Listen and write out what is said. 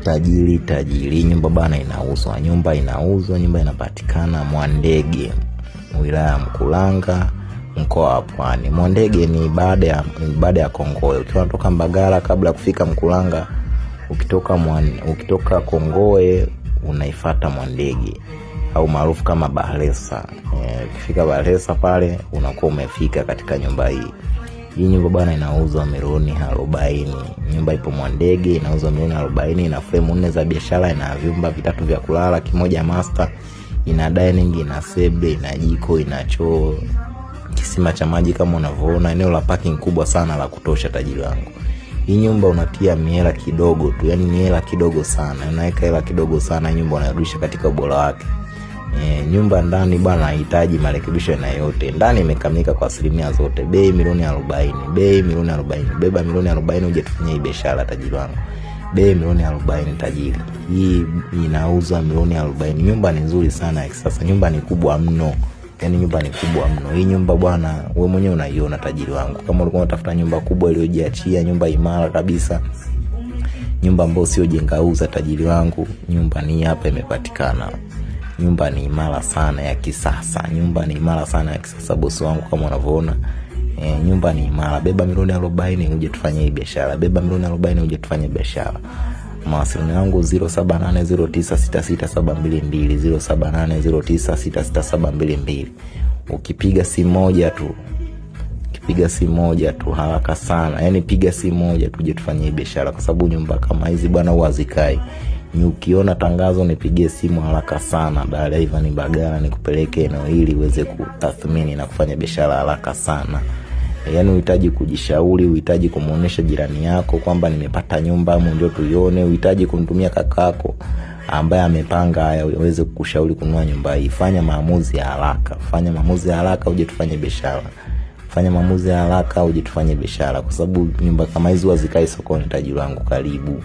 Tajiri tajiri, nyumba bana inauzwa, nyumba inauzwa, nyumba inapatikana Mwandege, wilaya ya Mkuranga, mkoa wa Pwani. Mwandege ni baada ya Kongowe. Ukiwa unatoka Mbagala kabla ya kufika Mkuranga, ukitoka Kongowe unaifata Mwandege au maarufu kama Bahresa. Ukifika Bahresa pale unakuwa umefika katika nyumba hii. Hii nyumba bwana inauzwa milioni 40. Nyumba ipo Mwandege, inauzwa milioni 40, ina fremu 4 za biashara, ina vyumba vitatu vya kulala, kimoja master, ina dining, ina sebule, ina jiko, ina choo, kisima cha maji kama unavyoona, eneo la parking kubwa sana la kutosha, tajiri wangu. Hii nyumba unatia mihela kidogo tu, yani mihela kidogo sana, unaweka hela kidogo sana, nyumba unarudisha katika ubora wake. Nyumba ndani bwana haihitaji marekebisho aina yote. Ndani imekamilika kwa asilimia zote. Bei milioni 40, bei milioni 40. Beba milioni 40 uje tufanye hii biashara tajiri wangu. Bei milioni 40 tajiri. Hii inauzwa milioni 40. Nyumba ni nzuri sana ya kisasa. Nyumba ni kubwa mno. Yaani nyumba ni kubwa mno. Hii nyumba bwana wewe mwenyewe unaiona tajiri wangu. Kama ulikuwa unatafuta nyumba kubwa iliyojiachia, nyumba imara kabisa, nyumba ambayo sio jengauza tajiri wangu, nyumba ni hapa imepatikana. Nyumba ni imara sana ya kisasa. Nyumba ni imara sana ya kisasa bosi wangu kama unavyoona. Nyumba ni imara. Beba milioni 40 uje tufanye hii biashara. Beba milioni 40 uje tufanye biashara. Mawasiliano yangu 0780966722, 0780966722. Ukipiga simu moja tu, ukipiga simu moja tu haraka sana. Yaani piga simu moja tu uje tufanye hii biashara kwa sababu nyumba kama hizi bwana huwa hazikai. Ukiona tangazo nipigie simu haraka sana. Baada ya Ivan Mbagala nikupeleke eneo hili uweze kutathmini na kufanya biashara haraka sana. Yaani uhitaji kujishauri, uhitaji kumuonesha jirani yako kwamba nimepata nyumba au njoo tuione, uhitaji kumtumia kakako ambaye amepanga haya uweze kukushauri kununua nyumba hii. Fanya maamuzi ya haraka. Fanya maamuzi ya haraka uje tufanye biashara. Fanya maamuzi ya haraka uje tufanye biashara kwa sababu nyumba kama hizi huwa hazikai sokoni tajiri wangu. Karibu.